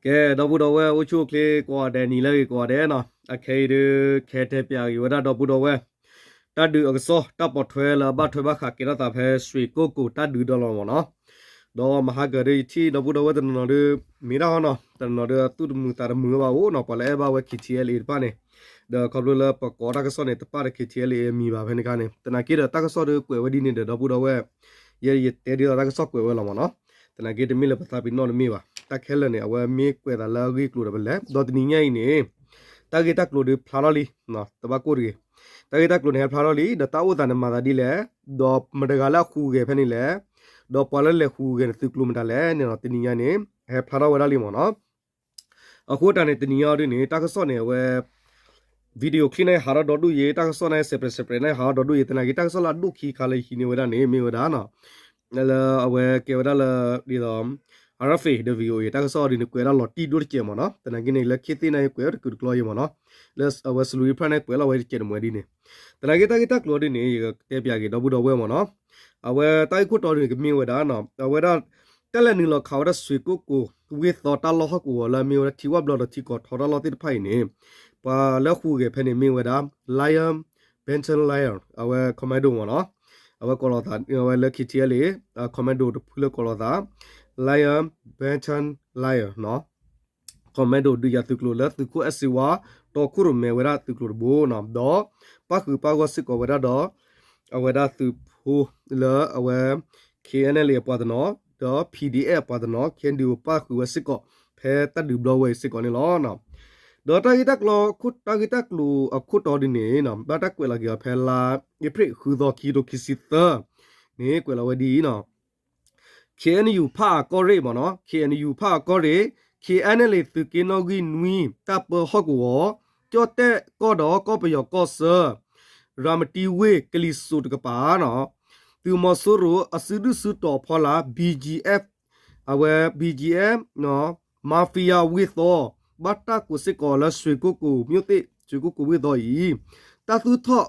ကဲ ဒီပုၢ်ဒီဝဲၢ် အိၣ်ဆူၣ်အိၣ်ချ့ကိးဂၤဒဲး နံၤလၢအဂ့ၤကိးဂၤဒဲးနီၤ, အခဲအံၤဒုး ကဟဲတဲပၠးဂ့ၤဝဲဒၣ်ဒီပုၢ်ဒီဝဲၢ် တၢ်ဒုးအကစီၣ် တၢ်ပိာ်ထွဲလၢအဘၣ်ထွဲဘၣ်ဃးကဲထီၣ်သးဖဲ ရွှေကုက္ကို တၢ်ဒုးဒီလီၤမ့ၢ်နီၤ. ဒီးမဟါကၢၤဒုး ယထံၣ်ဒီပုၢ်ဒီဝဲၢ်တနီၤနီၤဒုး မ့ၢ်ဒၣ်ဟီနီၤ, တနီၤနီၤဒုး သူၣ်တမုာ်သးတမုာ်ဘၣ်အိၣ်နီၤ, ပှၤလၢအဲၣ်ဘၣ်ဝဲ ခ့ထံအဲလ်အ့ တဖၣ်န့ၣ်, ဒီးခီဖျိလၢပကိးတၢ်ကစီၣ်န့ၣ် တပၣ်ဒီး ခ့ထံအဲလ်အ့ အမံၤဘၣ်ဖဲန့ၣ်အခါန့ၣ်, သနာ်က့ဒီးတၢ်ကစီၣ်ဒုးကွဲးဝဲဒ်န့ၣ်ဒီး ဒီပုၢ်ဒီဝဲၢ် ယဲယတဲဒ်သိးတၢ်ကစီၣ်ကွဲးဝဲလီၤမ့ၢ်နီၤ. သနာ်က့တမ့ၢ်လၢပသးပ့ၤနီၣ်တမ့ၢ်ဘၣ်. တၢ်ခဲလၢာ်န့ၣ် အဝဲမ့ၢ်ကွဲးသးလၢအဂ့ၢ်အကျိၤဒီးပလဲၤ, ဒီးတနံၤညါအံၤန့ၣ် တၢ်ဂ့ၢ်တၢ်ကျိၤဒုးဖျါထီၣ်လံ, တဘၣ်ကိၢ်တဂ့ၤ. တၢ်ဂ့ၢ်တၢ်ကျိၤန့ၣ် ဟဲဖျါထီၣ်လံ, ဒီးတၢ်အိၣ်သးန့ၣ်မၤသးဒ်လဲၣ်, ဒီးမတဂၤလၢအဃုဂဲၤဖဲန့ၣ်လဲၣ်, ဒီးပှၤလၢလဲၤဃုဂဲၤန့ၣ် သုးကျိၤမတၤလဲၣ်န့ၣ်နီၤ, တနံၤညါန့ၣ် ဟဲဖျါထီၣ်ဝဲဒၣ်လံမ့ၢ်နီၤ. အဃိတၢ်န့ၣ် တနံၤညါအံၤဒ်န့ၣ် တၢ်ကစီၣ်န့ၣ် အဝဲ video clip န့ၣ် ဟးထီၣ်ဒီဒူၣ်ယဲ, တၢ်ကစီၣ်န့ၣ် separate separate န့ၣ် ဟးထီၣ်ဒီဒူၣ်ယဲ, သနာ်က့တၢ်ကစီၣ်လၢအဒိၣ်ခံခါလၢယဟံးန့ၢ်ဝဲဒၣ်န့ၣ် မ့ၢ်ဝဲဒၣ်နီၤ, လၢအဝဲကဲဝဲဒၣ်လၢ ဒ်သိး RFA ဒီး VOA တၢ်ကစီၣ်ဒ်န့ၣ် ကွဲးဒၣ်လီၤတံၢ်ဒိၣ်တစဲးမ့ၢ်နီၤ, သနာ်က့န့ၣ် လၢခ့သ့ၣ်န့ၣ် ကွဲးတကုာ်တကျီယဲမ့ၢ်နီၤ, လၢအဝဲစလူၤအံၤဖျၢၣ်န့ၣ် ကွဲးလီၤဝဲတစဲးတမှဲဒ်န့ၣ်, သနာ်က့တၢ်ဂ့ၢ်တၢ်ကျိၤဒ်န့ၣ် ယကတဲပၠးက့ၤဒီပုၢ်ဒီဝဲၢ်မ့ၢ်နီၤ. အဝဲတၢ်ဂ့ၢ်ခိၣ်တီဒ်န့ၣ် ကမ့ၢ်ဝဲဒၣ်နီၤ, အဝဲဒၣ် တၢ်လဲၤနုာ်လီၤခးဝဲဒၣ် ရွှေကုက္ကို ဝ့ၢ်သီတၢ်လီၢ်ဟီၣ်ကဝီၤလၢအမ့ၢ်ဝဲဒၣ်ထံဝၣ်ဘျီဒီးထံကီၢ်ထီတၢ်လီၢ်သ့ၣ်တဖၣ်အံၤန့ၣ်, ပှၤလၢဃုဂဲၤဖဲန့ၣ်မ့ၢ်ဝဲဒၣ် Lion Battalion အဝဲ commando မ့ၢ်နီၤ, အဝဲကိးလီၤသး အဝဲလၢ ခ့ထံအဲလ်အ့ commando တဖုလၢကိးလီၤသး Lion Battalion နီၤ, commando ဒုးယၤသုးကျိၤလၢသုးခိၣ်အဲၣ်စ့ဝါ တီခိၣ်ရိၣ်မဲဝဲဒၣ်သုးကျိၤတဘိနီၤ, ဒီးပၣ်ဃုာ်ပၣ်ဂီၢ်စ့ၢ်ကီးဝဲဒၣ်ဒီး အဝဲဒၣ်သုးဖိလၢအဝဲ KNLA အပှၤတနီၤ, ဒီး PDF အပှၤတနီၤ, KNDO ပၣ်ဃုာ်ဝဲစ့ၢ်ကီး ဖဲတၢ်ဒုးဘျီဝဲအံၤစ့ၢ်ကီးန့ၣ်လီၤ. ဒီးတၢ်ဂ့ၢ်တၢ်ကျိၤ တၢ်ဂ့ၢ်တၢ်ကျိၤအခိၣ်တီဒ်န့ၣ် ဘၣ်တၢ်ကွဲးလီၤက့ၤအီၤဖဲလါအ့ဖြ့ၣ်ဃုသီ ခံကထိခံဆံသၢန့ၣ် ကွဲးလီၤဝဲဒ်အံၤနီၤ, KNU ဖၣ်အကီၢ်ရ့ၣ်မ့ၢ်နီၤ, KNU ဖၣ်အကီၢ်ရ့ၣ်, KNLA သုးက့နီၣ်ဂံၢ်နွံ တၢ်ပၢဟီၣ်ကဝီၤ, ကၠီၣ်တဲၣ်ကီၢ်ဒီးကီၢ်ပယီၤကီၢ်ဆၢ, ရၤမတံဝ့ၢ် ကလံၤစိးတကပၤနီၤ, သုးမီၤစိရိၤအစုဒုၣ်စုတီၤအဖီလာ် BGF, အဝဲ BGF, Mafia ဝ့ၢ်သီ, ဘၣ်တၢ်ကိးစ့ၢ်ကီးလၢ ရွှေကုက္ကို မြို့သစ်, ရွှေကုက္ကို ဝ့ၢ်သီအံၤ, တၢ်သူၣ်ထီၣ်,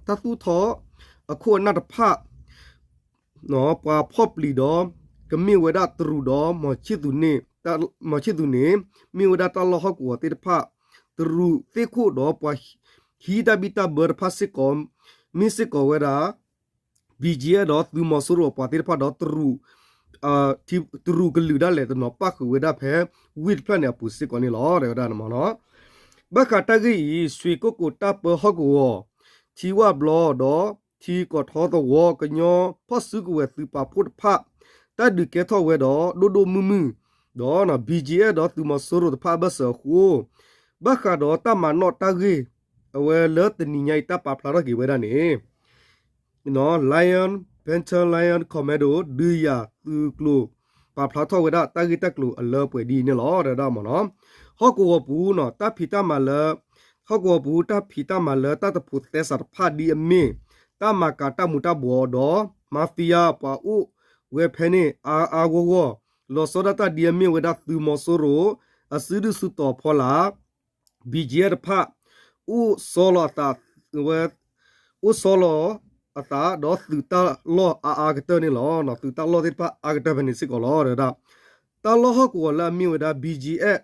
တၢ်သူၣ်ထီၣ်အခိၣ်အနၢ်တဖၣ် ပှၤဖီၣ်ပျံၤဒီး ကမ့ၢ်ဝဲဒၣ်တရူးဒီး မီၤဆံၣ်သူန့ၣ်, မီၤဆံၣ်သူန့ၣ် မ့ၢ်ဝဲဒၣ်တၢ်လီၢ်ဟီၣ်ကဝီၤသ့ၣ်တဖၣ်, တရူးသ့ၣ်ခိၣ်ဒီးပှၤဟံးတၢ်ဘံၣ်တၢ်ဘၢတဖၣ်စ့ၢ်ကီး, မ့ၢ်စ့ၢ်ကီးဝဲဒၣ် BGF ဒီးသုးမီၤစိရိၤအပှၤသ့ၣ်တဖၣ်ဒီးတရူး, တရူးကလုာ်ဒၣ်လဲာ်တနီၤပၣ်ဃုာ်ဝဲဒၣ်ဖဲဝ့ၢ်တဖျၢၣ်န့ၣ်အပူၤစ့ၢ်ကီးန့ၣ်လီၤ တဲဝဲဒၣ်န့ၣ်မ့ၢ်နီၤ. ဘၣ်ဃးတၢ်ဂ့ၢ်အံၤ ရွှေကုက္ကိုတၢ်ပၢဟီၣ်ကဝီၤ, ထံဝၣ်ဘျီဒီး ထံကီၢ်ထီသဝီ ကညီဖီၣ်စုကဝဲၤသုးပာ်ဖှိၣ်တဖၣ် တၢ်ဒုးကဲထီၣ်ဝဲဒီးဒိၣ်ဒိၣ်မုၢ်မုၢ်, ဒီး BGF ဒီးသုးမီၤစိရိၤတဖၣ်အဘၢၣ်စၢၤအဃိ, ဘၣ်ဃးဒီးတၢ်မၤနီၣ်တၢ်ဂ့ၢ် အဝဲလၢတနံၤညါအံၤတၢ်ပာ်ဖျါထီၣ်က့ၤဝဲဒၣ်န့ၣ် Lion Battalion Commando ဒုးယၤသုးကျိၤ ပာ်ဖျါထီၣ်ဝဲဒၣ်တၢ်ဂ့ၢ်တၢ်ကျိၤအလၢအပှဲၤဒ်အံၤန့ၣ်လီၤ တဲဝဲဒၣ်မ့ၢ်နီၤ. ဟီၣ်ကဝီၤပူၤနီၤ တၢ်ဖံးတၢ်မၤလၢ, ဟီၣ်ကဝီၤပူၤတၢ်ဖံးတၢ်မၤလၢတၢ်တဖိးသဲစးတဖၣ်ဒ်အမ့ၢ် တၢ်မၤကၤတၢ်မူၤတၢ်ဘှီးဒီး Mafia ပှၤအိၣ်ဝဲဖဲန့ၣ်အါအါဂီၢ်ဂီၢ်, လီၤဆီဒၣ်တၢ်ဒ်အမ့ၢ်ဝဲဒၣ်သုးမီၤစိရိၤ အစုဒုၣ်စုတီၤဖီလာ် BGF တဖၣ် အိၣ်ဆီလီၤအသးဝဲ, အိၣ်ဆီလီၤအသးဒီးသုးတၢ်လီၢ်အါအါကတၢၢ်န့ၣ်လီၤ. သုးတၢ်လီၢ်သ့ၣ်တဖၣ်အါကတၢၢ်ဖဲန့ၣ်စ့ၢ်ကီးလီၤ တဲဝဲဒၣ်. တၢ်လီၢ်ဟီၣ်ကဝီၤလၢအမ့ၢ်ဝဲဒၣ် BGF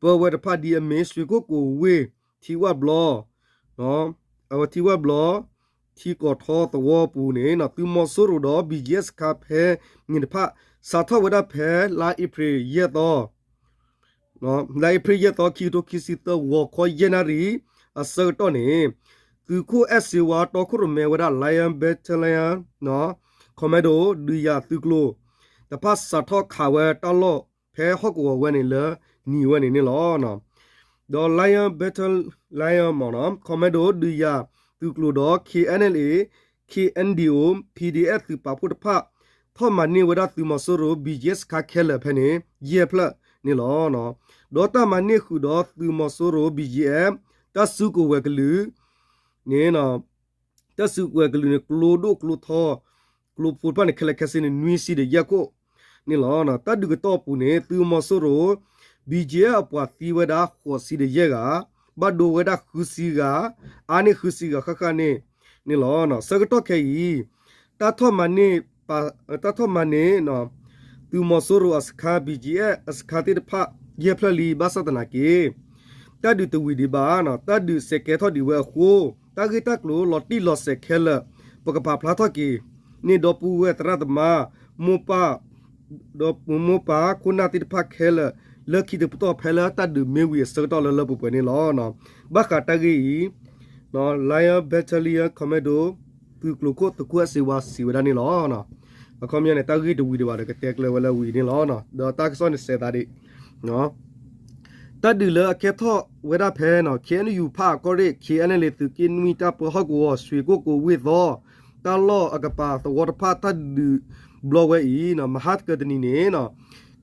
ပၢဝဲတဖၣ်ဒ်အမ့ၢ် ရွှေကုက္ကို ဝ့ၢ်, ထံဝၣ်ဘျီ, အဝဲထံဝၣ်ဘျီ, ထံကီၢ်ထီသဝီပူၤန့ၣ် သုးမီၤစိရိၤဒီး BGF စခါဖဲန့ၣ်တဖၣ် စးထီၣ်ဝဲဒၣ်ဖဲလါအ့ဖြ့ၣ်ယဲၢ်သီ လါအ့ဖြ့ၣ်ယဲၢ်သီ ခံကထိခံဆံသၢ ဂီၤခီယဲၢ်နၣ်ရံၣ် အဆၢကတီၢ်န့ၣ် သုးခိၣ်အဲၣ်စ့ဝါတီခိၣ်ရိၣ်မဲဝဲဒၣ် Lion Battalion Commando ဒုးယၤသုးကျိၤတဖၣ် စးထီၣ်ခးဝဲတၢ်လီၢ်ဖဲဟီၣ်ကဝီၤဝဲန့ၣ်လၢနံၤဝဲန့ၣ်န့ၣ်လီၤ. ဒီး Lion Battalion မ့ၢ်နီၤ Commando ဒုးယၤသုးကျိၤဒီး KNLA, KNDO, PDF သုးပာ်ဖှိၣ်တဖၣ် ထီၣ်မၤန့ၢ်ဝဲဒၣ်သုးမီၤစိရိၤ BGF စခါခဲလၢာ်ဖဲန့ၣ် ယဲၢ်ဖျၢၣ်န့ၣ်လီၤ. ဒီးတၢ်မၤန့ၢ်ဃုာ်ဒီးသုးမီၤစိရိၤ BGF တၢ်စုကဝဲၤကလုာ်န့ၣ် တၢ်စုကဝဲၤကလုာ်န့ၣ် ကျိဒိၣ်ကျိထီ, ကျိဖိတဖၣ်န့ၣ် ခဲလၢာ်ခဲဆ့န့ၣ် နွံဆံဒီးယဲၢ်ခိၣ်န့ၣ်လီၤ. တၢ်ဒုးကတီၢ်အပူၤန့ၣ် သုးမီၤစိရိၤ BGF အပှၤသံဝဲဒၣ်ဃိးဆံဒီးယဲၢ်ဂၤ, ဘၣ်ဒိဝဲဒၣ်ဃုဆံဂၤ, အါန့ၢ်ဃုဆံဂၤဃၣ်ဃၣ်န့ၣ်န့ၣ်လီၤ. ဆၢကတီၢ်ခဲအံၤ တၢ်ထီၣ်မၤန့ၢ် တၢ်ထီၣ်မၤန့ၢ် သုးမီၤစိရိၤအစခါ BGF အစခါသ့ၣ်တဖၣ် ယဲၢ်ဖျၢၣ်လံ ဘၣ်ဆၣ်သနာ်က့ တၢ်ဒုးတဝံၤဒံးဘၣ်, တၢ်ဒုးစဲးကဲထီၣ်ဒံးဝဲအဃိ တၢ်ဂ့ၢ်တၢ်ကျိၤလီၤတံၢ်လီၤဆဲးခဲလၢာ် ပကပာ်ဖျါထီၣ်က့ၤ န့ၢ်ဒီပုၢ်ဝဲၢ်သရၣ်သမါ မိၢ်ပၢ် ဒီးမိၢ်ပၢ်ခိၣ်နၢ်သ့ၣ်တဖၣ်ခဲလၢာ် လၢခံတပတီၢ်ဖဲလၢတၢ်ဒုးမ့ၢ်ဝံၤအဆၢကတီၢ်လၢလၢပှဲၤပှဲၤန့ၣ်လီၤ. ဘၣ်ဃးတၢ်ဂ့ၢ်အံၤ Lion Battalion Commando သုးကျိၤခိၣ်သုးခိၣ်အဲၣ်စ့ဝါစံးဝဲဒၣ်န့ၣ်လီၤ. အခီပညီန့ၣ် တၢ်ဂ့ၢ်တဝံၤဒံးဘၣ်ဒီး ကတဲကျၢၤဝဲလၢဝံၤန့ၣ်လီၤ. ဒီးတၢ်ကစီၣ်န့ၣ်စဲးသးဒံး တၢ်ဒုးလၢအကဲထီၣ်ဝဲဒၣ်ဖဲ ခ့ၣ်အဲၣ်ယူၣ် ဖၣ်အကီၢ်ရ့ၣ် ခ့ၣ်အဲၣ်လ့ သုးက့ၣ်နွံ တၢ်ပၢဟီၣ်ကဝီၤ ရွှေကုက္ကို ဝ့ၢ်သီ တၢ်လီၢ်အကပၤသဝီတဖၣ် တၢ်ဒုးဘျီဝဲအံၤ မဟါတကတနံၤန့ၣ်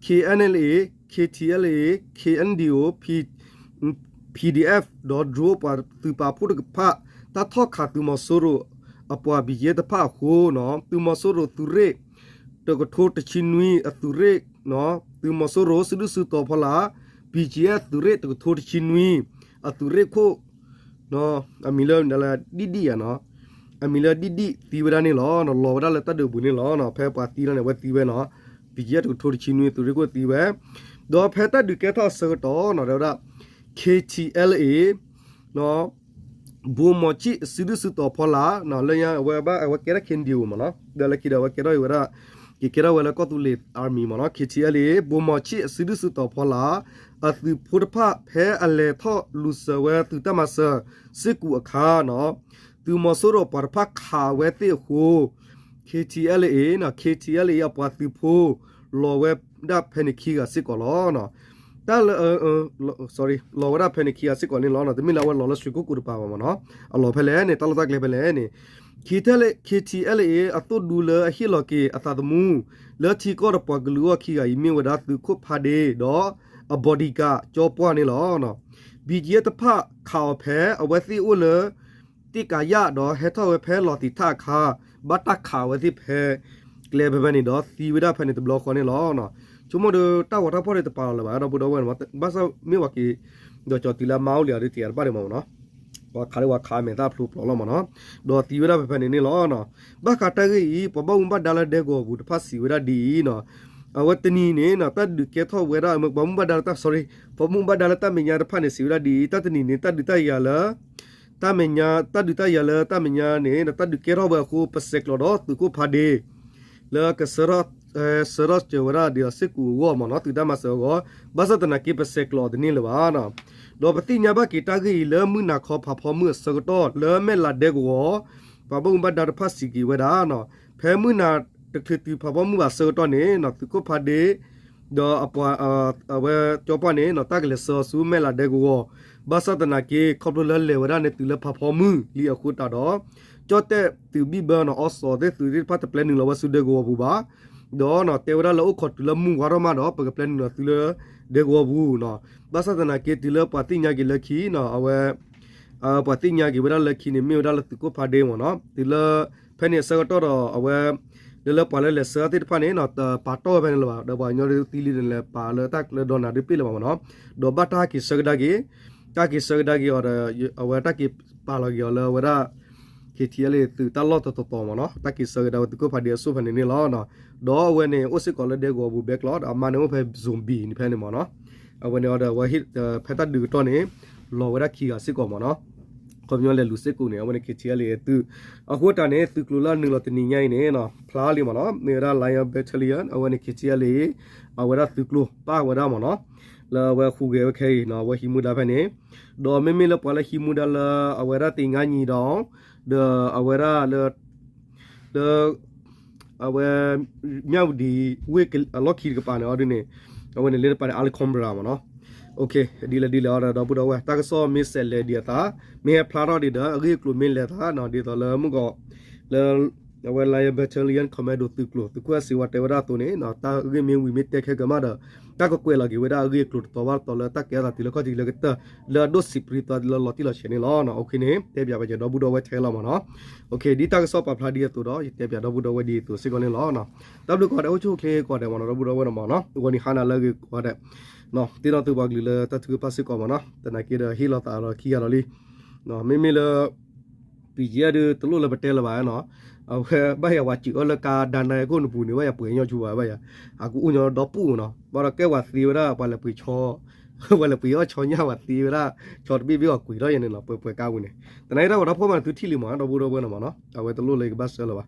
ခ့ၣ်အဲၣ်လ့ ခ့ၣ်ထံၣ်အဲၣ်လ့ ခ့ၣ်အဲၣ်ဒံၣ်အိၣ် ပီၣ်ဒီအ့ၣ်အက်ဖ် ဒီး drone ပှၤသုးပာ်ဖှိၣ်တဖၣ် တၢ်ထီၣ်ခးသုးမီၤစိရိၤအပှၤ ဘံၣ်ကယဲၢ်တဖၣ်အဃိ သုးမီၤစိရိၤသုးရ့ၣ် တကထိတဆံနွံအသုးရ့ၣ် သုးမီၤစိရိၤ စုဒုၣ်စုတီၤဖီလာ် ဘံၣ်ကယဲၢ်သုးရ့ၣ်တကထိတဆံနွံ အသုးရ့ၣ်ခိၣ် အမံၤလၢ ဒံၣ်ဒံၣ်ဧါနီၤ, အမံၤလၢဒံၣ်ဒံၣ်သံဝဲဒၣ်န့ၣ်လီၤ. လီၤဝဲဒၣ်လၢတၢ်ဒုးပူၤန့ၣ်လီၤ. ဖဲပှၤသံလီၤန့ၣ် အဝဲသံဝဲနီၤ, ဘံၣ်ကယဲၢ်တကထိတဆံနွံ သုးရ့ၣ်ခိၣ်သံဝဲ, ဒီးဖဲတၢ်ဒုးကဲထီၣ်အဆၢကတီၢ်နီၤ တဲဝဲဒၣ် ခ့ၣ်ထံၣ်အဲၣ်လ့ ဘိမီၤဆံၣ်အစုဒုၣ်စုတီၤဖီလာ် လၢညါအဝဲဘၣ်အဝဲကဲထီၣ် ခ့ၣ်အဲၣ်ဒံၣ်အိၣ်မ့ၢ်နီၤ, ဒီးလၢခံဒီးအဝဲကဲထီၣ်ဝဲဒၣ် က့ၤကဲထီၣ်ဝဲလၢကီၢ်သူလ့ၤ army မ့ၢ်နီၤ, ခ့ၣ်ထံၣ်အဲၣ်လ့ ဘိမီၤဆံၣ်အစုဒုၣ်စုတီၤဖီလာ် အသုးဖိတဖၣ် ဖဲအလဲၤထီၣ်လူၤစၢၤဝဲသုးတၢ်မၤစၢၤစ့ၢ်ကီးအခါနီၤ, သုးမီၤစိရိၤပှၤတဖၣ်ခးဝဲသ့ၣ်အဃိ ခ့ၣ်ထံၣ်အဲၣ်လ့ ခ့ၣ်ထံၣ်အဲၣ်လ့ အပှၤသုးဖိ လီၤဝဲဒၣ်ဖဲန့ၣ်ခံဂၤစ့ၢ်ကီးလီၤ. တၢ်လၢ လီၤဝဲဒၣ်ဖဲန့ၣ်ခံဂၤစ့ၢ်ကီးန့ၣ်လီၤ. တမ့ၢ်လၢအဝဲလီၤလၢ ရွှေကုက္ကို တပၤဘၣ်မ့ၢ်နီၤ, အလီၤဖဲလဲၣ်န့ၣ် တၢ်လီၢ်တၢ်ကျဲဖဲလဲၣ်န့ၣ်, ခ့ၣ်ထံၣ်အဲၣ်လ့ အသိၣ်ဒူလၢအဟ့ၣ်လီၤက့ၤအသးသမူ လၢထံကီၢ်ဒီးပှၤကလုာ်အဂီၢ်ခံဂၤအံၤ မ့ၢ်ဝဲဒၣ်သုးခိၣ်ဖးဒ့ ဒီး အ bodyguard ကၠီပှၢ်န့ၣ်လီၤ. ဘံၣ်ကယဲၢ်တဖၣ်ခးအီၤဖဲအဝဲသ့ၣ်အိၣ်လၢ သ့ၣ်ကၤယၣ်ဒီးဟဲထီၣ်ဝဲဖဲလီၤတံာ်ထၣ်အခါ ဘၣ်တၢ်ခးဝဲသ့ၣ်ဖဲ ကျဲဖဲဖဲန့ၣ်ဒီးသံဝဲဒၣ်ဖဲန့ၣ်တဘျီဃီန့ၣ်လီၤ. ဆိကမိၣ်ဒီးတၢ်ဂီၤတၢ်ဖီၣ်န့ၣ်တပာ်လီၤလၢၤဘၣ် ဒီပုၢ်ဒီဝဲၢ်န့ၣ်, ဘၣ်ဆၣ်မ့ၢ်ဝဲက့ၤ ဒီးကၠီၤတုၤလၢအမါအိၣ်လံအီၤဒ်တယၤတဘၣ်ဒံးမ့ၢ်နီၤ, ပှၤခးလၢပှၤခးမဲာ်သၣ်ဖျိးပျီလီၤမ့ၢ်နီၤ, ဒီးသံဝဲဒၣ်ဖဲဖဲန့ၣ်န့ၣ်လီၤ. ဘၣ်ဃးတၢ်ဂ့ၢ်အံၤ ပှၤဘၣ်မူဘၣ်ဒါလၢဒဲကဝီၤပူၤတဖၣ်စံးဝဲဒၣ်ဒ်အံၤနီၤ, အဝဲတနံၤန့ၣ် တၢ်ဒုးကဲထီၣ်ဝဲဒၣ် ပှၤမူဘၣ်ဒါလၢတၢ် sorry ပှၤမူဘၣ်ဒါလၢတၢ်မဲာ်ညါတဖၣ်န့ၣ် စံးဝဲဒၣ်ဒ်အံၤ တၢ်တနံၤန့ၣ် တၢ်ဒုးတၢ်ယၤလၢ တၢ်မဲာ်ညါ တၢ်ဒုးတၢ်ယၤလၢတၢ်မဲာ်ညါန့ၣ် တၢ်ဒုးကဲထီၣ်ဝဲအဃိ ပဆဲးကျိးဒီးသုးခိၣ်ဖးဒ့ လၢကဆှၢထီၣ် ဆှၢထီၣ်စၢၤဝဲဒၣ်ဒီးစ့ၢ်ကီးအဂီၢ်မ့ၢ်နီၤ သုးတၢ်မၤစၢၤအဂီၢ်, ဘၣ်ဆၣ်သနာ်က့ ပဆဲးကျိးအီၤတန့ၢ်လၢၤဘၣ်နီၤ. ဒီးပသ့ၣ်ညါဘၣ်က့ၤတၢ်ဂ့ၢ်အံၤလၢမုၢ်နၤခီဖးဖီမုၢ်အဆၢကတီၢ် လၢမဲၢ်လးဒဲကဝီၤ ပှၤဘၣ်မူဘၣ်ဒါတဖၣ်စံးက့ၤဝဲဒၣ်နီၤ, ဖဲမုၢ်နၤတချုးတုၤဖးဖီမုၢ်ဘၣ်အဆၢကတီၢ်န့ၣ် သုးခိၣ်ဖးဒ့ ဒီးအပှၤ အဝဲကၠီပှၢ်န့ၣ်နီၤ တၢ်ကလဲၤဆှၢအီၤဆူမဲၢ်လးဒဲကဝီၤ, ဘၣ်ဆၣ်သနာ်က့ ခီဖျိလၢလဲၤဝဲဒၣ်န့ၣ်တုၤလၢဖးဖီမုၢ်လံအဃိသတးဒီး ကၠီၣ်တဲၣ်သုးဘံၣ်ဘၢနီၤ အီစီၣ်သ့ၣ်သုးသ့ၣ်တဖၣ်တပျဲနုာ်လီၤဝဲဆူဒဲကဝီၤပူၤဘၣ်, ဒီးနီၤ တဲဝဲဒၣ်လၢအိၣ်ခိးတုၤလၢမုၢ်ဝါထီၣ်မးဒီး ပကပျဲနုာ်လီၤသုလၢဒဲကဝီၤပူၤနီၤ, ဘၣ်ဆၣ်သနာ်က့တုၤလၢပှၤသ့ၣ်ညါက့ၤလၢခံနီၤ အဝဲ ပှၤသ့ၣ်ညါက့ၤဝဲဒၣ်လၢခံန့ၣ် မ့ၢ်ဝဲဒၣ်လၢသုးခိၣ်ဖးဒ့မ့ၢ်နီၤ, တုၤလၢ ဖဲန့ၣ်အဆၢကတီၢ်ဒီး အဝဲ လၢလၢပှၤလၢလဲၤဆှၢသ့ၣ်တဖၣ်န့ၣ်နီၤ တပာ်တီၢ်ဝဲဖဲန့ၣ်လၢၤဘၣ်, ဒီးပှၤကညီဒ်သံလံန့ၣ် လဲၤပာ်လၢတၢ်ကျဲဒီနၤဒ်ပ့ၣ်လၢၤဘၣ်မ့ၢ်နီၤ, ဒီးဘၣ်တၢ်ဟဲက့ၤဆှၢကဒါက့ၤ တၢ်က့ၤဆှၢကဒါက့ၤအီၤဒီး အဝဲတၢ်က့ၤပာ်လီၤက့ၤအီၤလၢအဝဲဒၣ် ခ့ၣ်ထံၣ်အဲၣ်လ့ သုးတၢ်လီၢ်တတီၤတီၤမ့ၢ်နီၤ, တၢ်က့ၤဆှၢကဒါဝဲသုးခိၣ်ဖးဒ့အစိၣ်ဖဲန့ၣ်န့ၣ်လီၤ. ဒီးအဝဲန့ၣ် အိၣ်စ့ၢ်ကီးလၢဒဲကဝီၤပူၤဘဲကျီး ဒီးအမါန့ၣ်အိၣ်ဖဲ zone B န့ၣ်ဖဲန့ၣ်မ့ၢ်နီၤ, အဝဲန့ၣ်အီၤဒီးအဝဲ ဖဲတၢ်ဒုးကတီၢ်န့ၣ် လီၤဝဲဒၣ်ခံဂၤစ့ၢ်ကီးမ့ၢ်နီၤ, ခီပညီလဲၤလူၤစ့ၢ်ကီးန့ၣ် အဝဲန့ၣ် ခ့ၣ်ထံၣ်အဲၣ်လ့ သုး, အဃိတၢ်န့ၣ် သုးကျိၤလၢအနုာ်လီၤတနံၤညါအံၤန့ၣ်နီၤ ဖျါလံမ့ၢ်နီၤ, မ့ၢ်ဝဲဒၣ် Lion Battalion အဝဲန့ၣ် ခ့ၣ်ထံၣ်အဲၣ်လ့ အဝဲဒၣ်သုးကျိၤပၣ်ဝဲဒၣ်မ့ၢ်နီၤ, လၢအဝဲဟူးဂဲၤဝဲခဲအံၤနီၤ အဝဲဟံးမူဒါဖဲန့ၣ်, ဒီးမ့မ့ၢ်လၢပှၤလၢဟံးမူဒါလၢအဝဲဒၣ်သ့ၣ်ညါနံၤဒီး ဒီးအဝဲဒၣ်လၢ လၢ အဝဲ မၠၣ်ဝတံၤဝ့ၢ်အလီၢ်ခံတကပၤန့ၣ်အီၤဒ်န့ၣ်, အဝဲန့ၣ်လၢတပၤန့ၣ် Al Cobra မ့ၢ်နီၤ, ဒ်လဲၣ်ဒ်လဲၣ်အီၤဒီး ဒီပုၢ်ဒီဝဲၢ် တၢ်ကစီၣ်မ့ၢ်စဲးလဲၤဒံးအသး မ့ၢ်ဟဲဖျါထီၣ်ဒံးဒီး အဂ့ၢ်အကျိၤမ့ၢ်လဲၤသးနီၤ ဒ်သိးလၢမုၢ်ဂီၤ လၢ အဝဲ Lion Battalion Commando သုးကျိၤ သုးခိၣ်အဲၣ်စ့ဝါတဲဝဲဒၣ်အသိးန့ၣ် တၢ်ဂ့ၢ်မ့ၢ်ဝံၤမ့ၢ်တဲခဲကမၣ်ဒီး တၢ်ကကွဲးလီၤက့ၤဝဲဒၣ်အဂ့ၢ်အကျိၤတတီၤဘၣ်တတီၤလၢတၢ်ကဲထီၣ်သးတုၤလၢခီၣ်ထံးလၢကတၢၢ် လၢအဒိၣ်စံးပြံသးလၢလီၤတံၢ်လီၤဆဲးန့ၣ်လီၤ. အဃိန့ၣ် တဲပၠးပၠးဒီပုၢ်ဒီဝဲၢ်ထဲလီၤမ့ၢ်နီၤ, ဒ်တၢ်ကစီၣ်ပာ်ဖျါဒ်အသိးဒီး ယတဲပၠးဒီပုၢ်ဒီဝဲၢ်ဒ်အသိးစ့ၢ်ကီးန့ၣ်လီၤ. တၢ်ဘျုးကိးဂၤဒဲး အိၣ်ဆူၣ်အိၣ်ချ့ကိးဂၤဒဲးမ့ၢ်နီၤ ဒီပုၢ်ဒီဝဲၢ်န့ၣ်မ့ၢ်နီၤ ဂီၤနံၤဟါနၤလၢအဂ့ၤကိးဂၤဒဲး သ့ၣ်နီၣ်သုပှၤကလုာ်လၢတၢ်ထုကဖၣ်စ့ၢ်ကီးမ့ၢ်နီၤ သနာ်က့ဒီးဟ့ၣ်လီၤသးဒီးခံဂၤလီၤလံ မ့မ့ၢ်လၢ ပံၤကဲဒုးတလိၣ်လၢပတဲလၢၤဘၣ်နီၤ, အဝဲဘၣ်ယၤပှၤစံးအီၤလၢကါဒါနါအခိၣ်နပူၤန့ၣ် ဘၣ်ယၤပှဲၤညီဆူဘၣ်ဘၣ်ယၤ, အကူအိၣ်ညီဒီပုၣ်နီၤ, ဘၣ်ဒီးကဲပှၤသံဝဲဒၣ် ပှၤလဲၤပှ့ၤဆီ, ပှၤလဲၤပှ့ၤအီၣ်ဆီညၣ် ပှၤသံဝဲဒၣ် ဆီတဘ့ၣ်ဘ့ၣ်အီၤကွံာ်ထီၣ်ယဲန့ၣ်လီၤ ပှဲၤပှဲၤကါပူၤန့ၣ်, သနာ်က့တၢ်ဂီၤတၢ်ဖီၣ်မးသုထံၣ်လံမး ဒီပုၢ်ဒီဝဲၢ်န့ၣ်မးနီၤ, အဝဲတလိၣ်လၢယကဘၣ်စၢလၢၤဘၣ်,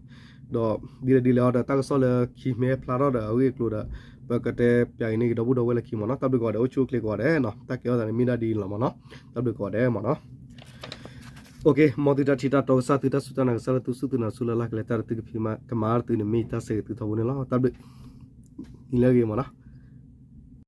ဒီးဒ်လဲၣ်ဒ်လဲၣ်အီၤဒီး တၢ်ကစီၣ်လၢခံမ့ၢ်ဟဲဖျါထီၣ်ဒီးအဂ့ၢ်အကျိၤဒီး ပကတဲပၠးအံၤန့ၣ်က့ၤဒီပုၢ်ဒီဝဲၢ်လၢခံမးနီၤ, တၢ်ဘျုးကိးဂၤဒဲး အိၣ်ဆူၣ်အိၣ်ချ့ကိးဂၤဒဲးနီၤ, တၢ်ကဲထီၣ်သးန့ၣ်မ့ၢ်ဒၣ်ဒ်အံၤလီၤမးနီၤ, တၢ်ဘျုးကိးဂၤဒဲးမးနီၤ. မ်သုတၢ်ထံၣ်တၢ်တီကစၢ် သုတၢ်စူၢ်တၢ်နာ်ကစၢ်လၢသုစူၢ်သုနာ်ဆူလၢ်လၢ်ကလဲၤတၢ်ဒီးသုကဖံးမၤကမၤသုန့ၣ် မ့ၢ်ယတၢ်ဆၢဂ့ၤသုထီဘိန့ၣ်လီၤ. တၢ်ဘျုးနံၤလၢအဂ့ၤမးနီၤ.